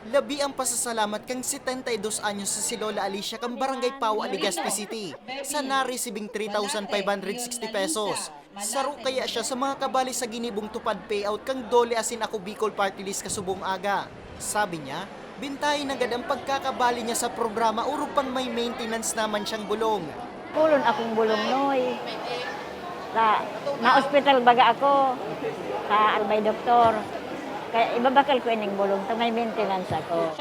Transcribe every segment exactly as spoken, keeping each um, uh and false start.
Labi ang pasasalamat kan setenta y dos anyos na si Lola Alicia kan Barangay Pawa, Legazpi City, sa naresibing three thousand five hundred sixty pesos. Saro kaya siya sa mga kabali sa ginibong TUPAD payout kan DOLE asin Ako Bicol Party List kasubong aga. Sabi niya, bintahe nanggad ang pagkakabali niya sa programa orog pang may maintenance naman siyang bulong. Pulon akong bulong, Noy. Sa, na-ospital baga ako, sa Albay Doktor. Kaya ibabakal ko ining bulong ta may maintenance ako.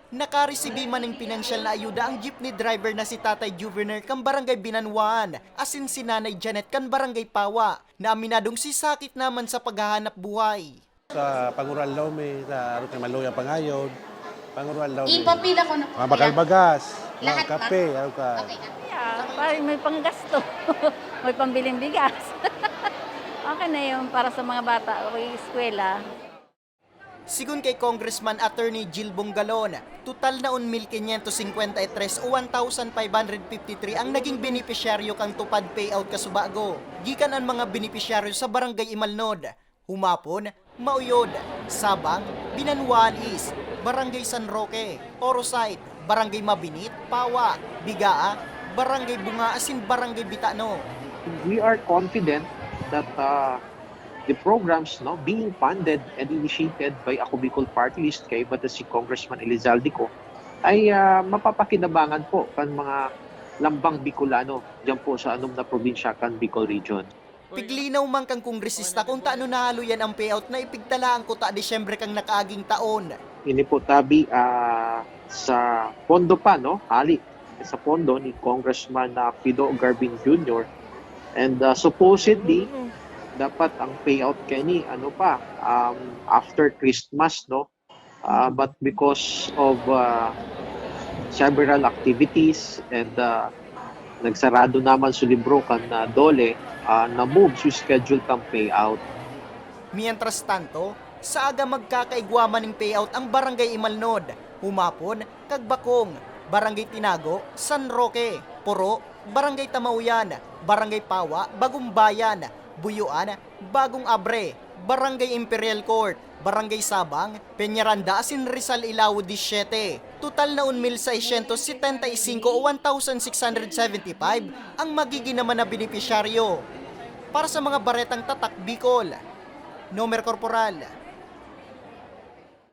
Nakaresibi man nin pinansyal na ayuda ang jeepney driver na si Tatay Juvener kan Barangay Binanwaan, asin si Nanay Janet kan Barangay Pawa, na aminadong sisakit naman sa paghahanap buhay. Sa panguraldaw mi, sa arog kay maluyang pangayod, panguraldaw mi. Ipapila ko na po. Mga bakal bagas, mga Lahat, kape, ma'am. Arog ka. Okay na. Yeah, para may panggasto. May pambiling bigas. Okay na yun para sa mga bata o eskwela. Sigon kay Congressman Attorney Jill Bongalon, total na un mil quinientos cincuenta y tres o one thousand five hundred fifty-three ang naging benepisyaryo kan TUPAD payout kasubago. Gikan an mga benepisyaryo sa Barangay Imalnod, Humapon, Mauyod, Sabang, Binanwaan East, Barangay San Roque, Orosite, Barangay Mabinit, Pawa, Bigaa, Barangay Bunga asin Barangay Bitano. We are confident that uh, the programs, no, being funded and initiated by Ako Bicol Party List, kaiba ta si Congressman Elizalde Co, ay uh, mapapakinabangan po kan mga lambang Bicolano diyan po sa anom na probinsya kan Bicol Region. Piglinaw man kan kongresista kung tano nahaloyan ang payout na ipigtala ang kuta Disyembre kan nakaaging taon. Ini po tabi ah, sa pondo pa, no? Hali sa pondo ni Congressman ah, Pido Garbin Junior. And ah, supposedly, dapat ang payout kani ano pa, um, after Christmas, no? Uh, but because of uh, several activities and uh, nagsarado naman sa libro kan uh, DOLE, uh, na-move sa schedule kan payout. Mientras tanto, sa aga magkakaigwa man ning payout ang Barangay Imalnod, Humapon, Kagbakong, Barangay Tinago, San Roque, Puro, Barangay Tamauyan, Barangay Pawa, Bagong Bayan, Buyuan, Bagong Abre, Barangay Imperial Court, Barangay Sabang, Peñaranda asin Rizal Ilawod disiyete. Total na un mil seiscientos setenta y cinco o one thousand six hundred seventy-five ang magigin naman na benepisyaryo. Para sa mga baretang Tatak Bicol, Nomer Corporal.